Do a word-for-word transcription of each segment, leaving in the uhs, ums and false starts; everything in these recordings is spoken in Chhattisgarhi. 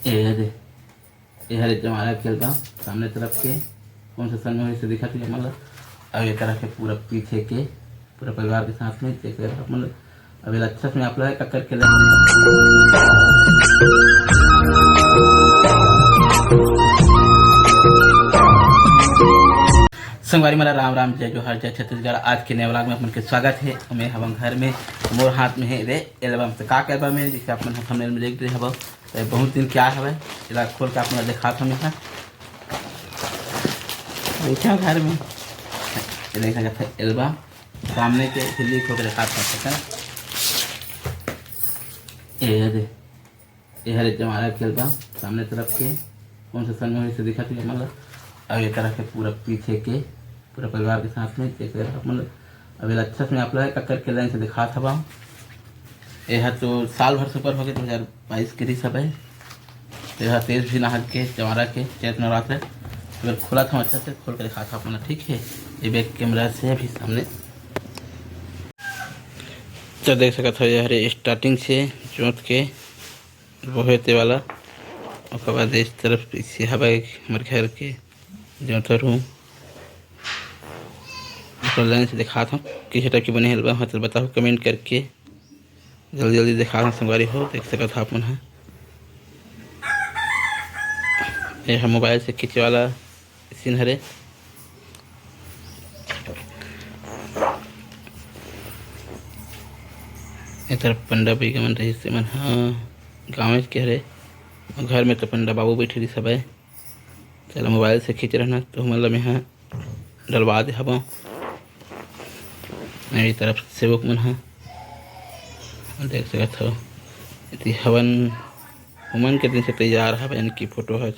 ये दे, ये हरे जवारा के एल्बम सामने तरफ के, कौन सा सन में होइसे दिखत हे मतलब। अब ये तरह के पूरा पीछे के पूरा परिवार के साथ में देख रहे हैं मतलब। अब ये अच्छा से मैं आप लोग का करके ले संगवारी मला राम राम, जय जोहार, जय छत्तीसगढ़। आज के नए vlog में अपन के स्वागत है। मैं हवन घर में, मोर हाथ में है रे एल्बम। तो का के एल्बम है, जैसे अपन थंबनेल में देख रहे हव, तो बहुत दिन क्या हवे, एला खोल के आप मन ल दिखात हन। देखा घर में, ये देख सकत है एल्बम सामने के, इसे लीक होकर दिखात हन। ये दे, ये हरे जवारा के एल्बम सामने तरफ के, कौन सा सन में होइसे दिखत हे मतलब। अब ये तरह के पूरा पीछे के पूरा परिवार के साथ में देख रहे हैं मतलब। अब ये अच्छा से मैं आप लोग का करके लाइन से दिखात हवा। ये ह तो साल भर से ऊपर हो गए, दो हज़ार बाईस के रिस हवे। ये ह तेईस भी नहा के जवारा के चैत नवरात्र। अगर खोला था अच्छा से खोल के दिखात हवा अपना, ठीक है। ये बैक कैमरा से भी सामने तो देख सकत हो, ये हरे स्टार्टिंग से जोत के बोहे ते वाला। ओकर बाद इस तरफ इसे हवा हमर घर के जोतर हूँ। ओकर लाइन से दिखात हूँ, किस टाइप के बने हे एल्बम ह, तो बताओ कमेंट करके। जल्दी जल्दी दिखात हूँ संगवारी हो, देख सकत हो आप मन ह। ये ह मोबाइल से खींचे वाला सीन हरे। ए तरफ पंडा बइगा मन रहिस, तेमन ह गाँवेच के हरे। घर में तो पंडा बाबू बैठे रहिस हवय। चला मोबाइल से खींच रहना, तो हमन ल मेहा डलवा दे हवं। ए तरफ सेवक मन ह देख सकत हव, एती हवन, उमन के दिन से तैयार हवय, यानी कि फोटो ह।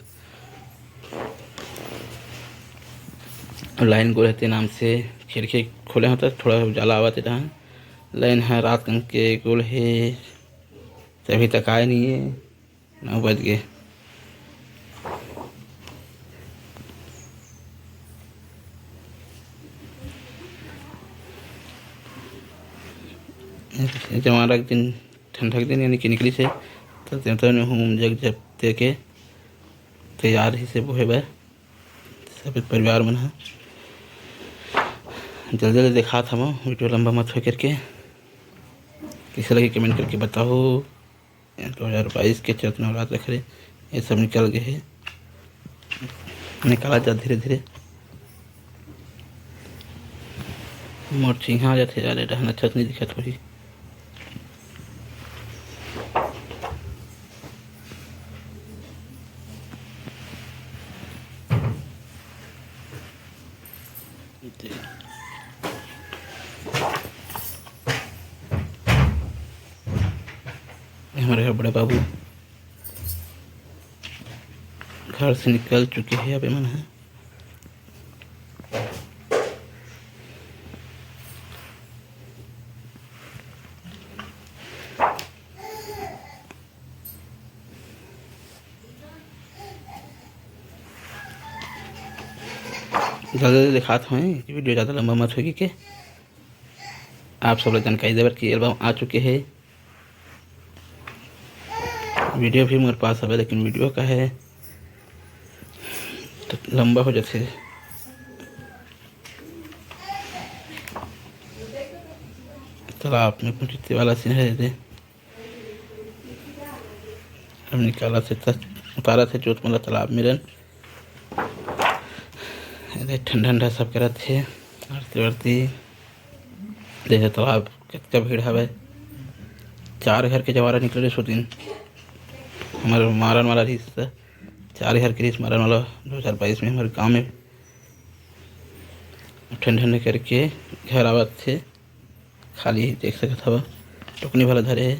लाइन गोल हे ते नाम से खिड़की खोले हों त थोड़ा उजाला आवत हे तहाँ। लाइन ह रात कन के गोल हे, अभी तक आए नहीं है, नौ बज गए। जवारा के दिन ठंडा के दिन यानी कि निकली से, तो देवता ने होम जग जप दे के तैयार ही से बोहे बर। सब परिवार मन ह जल्दी जल्दी दिखात हवं, वीडियो लंबा मत होय करके। कइसे लगी कमेंट करके बताओ। दो हज़ार बाईस के चैत नवरात्र खरे ये सब निकल गए हे, निकाला जा धीरे धीरे। मोर चिन्हा जाथे, अरे डहन अच्छा से नहीं दिखत होही। हमारे घर बड़े बाबू घर से निकल चुके हैं, अब एमन ह ज़्यादा दिखात हवं, वीडियो ज़्यादा लंबा मत होगी के। आप सब ला जानकारी देबर कि एल्बम आ चुके हे। वीडियो भी मोर पास हवे, लेकिन वीडियो का है तो लंबा हो जाथे। तालाब में पहुँचते वाला सीन है दे। अब निकाला से त-, उतारा थे जोत मन ला तालाब में रन। अरे ठंडा ठंडा सब करत हे आरती वारती। देखे तालाब कतका भीड़ हवे। चार घर के जवारा निकले रिहिस ओ दिन। हमर मारन वाला रिहिस त, चार घर के रिहिस मारन वाला। दो हज़ार बाईस में हमर गाँव में ठंडा ठंडा करके घर आवत थे। खाली हे, देख सकत हव, टोकनी वाला धरे हे।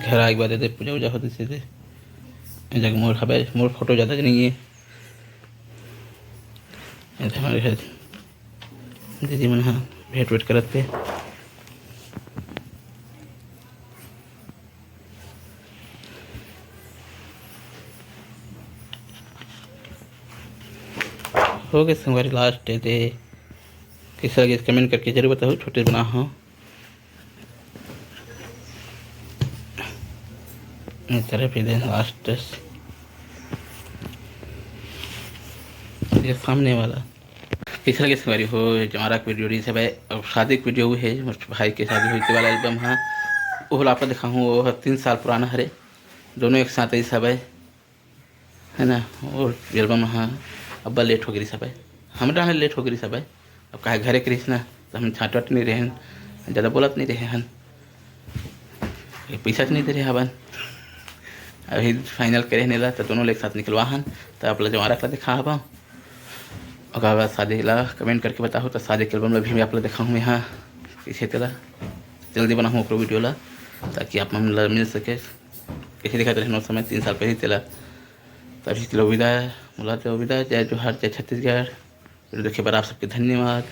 घर आए के बाद एदे पूजा वूजा होत हे, ए जग मोर हवे, मोर फोटो ज़्यादा नहीं है। ए हमारे घर दीदी मन ह भेंट वेट करत हे। हो गए संगवारी, लास्ट एदे। कइसे लगे कमेंट करके जरूर बताओ, छोटे बना हो। ये तरफ ये दे लास्ट, ये सामने वाला। कइसे लगे संगवारी हो जंवारा के वीडियो रहिस हवय। अब शादी के वीडियो हे, मोर भाई के शादी होइस ते वाला एल्बम हा, ओह ला आप ला दिखाहूँ। वो ह तीन साल पुराना हरे, दोनों एक साथ रहिस हवय, है ना। और एल्बम हा अब्बड़ लेट हो गे रहिस हवय, हमर डाहर लेट हो गे रहिस हवय। अब काहे घरे के रहिस ना, त हम छांटवत नइ रहेन, जादा बोलत नइ रहे हन, ये पइसा नइ दे रहे हवन। अभी फाइनल करे हन एला, त दोनों ले एक साथ निकलवा हन, त आप ला जंवारा के ला दिखा हवा। ओकर बाद शादी ला कमेंट करके बताहू, त शादी के एल्बम ला भी मैं आप ला दिखाहूँ मैं हा, कइसे तेला जल्दी बनाहूँ ओकरो वीडियो ला, ताकि आप मन ला मिल सके। कइसे दिखत रहे ओ समय तीन साल पहले तेला। तभी तेला विदा, मोला तो विदा, जय जोहार, जय छत्तीसगढ़। वीडियो देखे बर आप सबके धन्यवाद।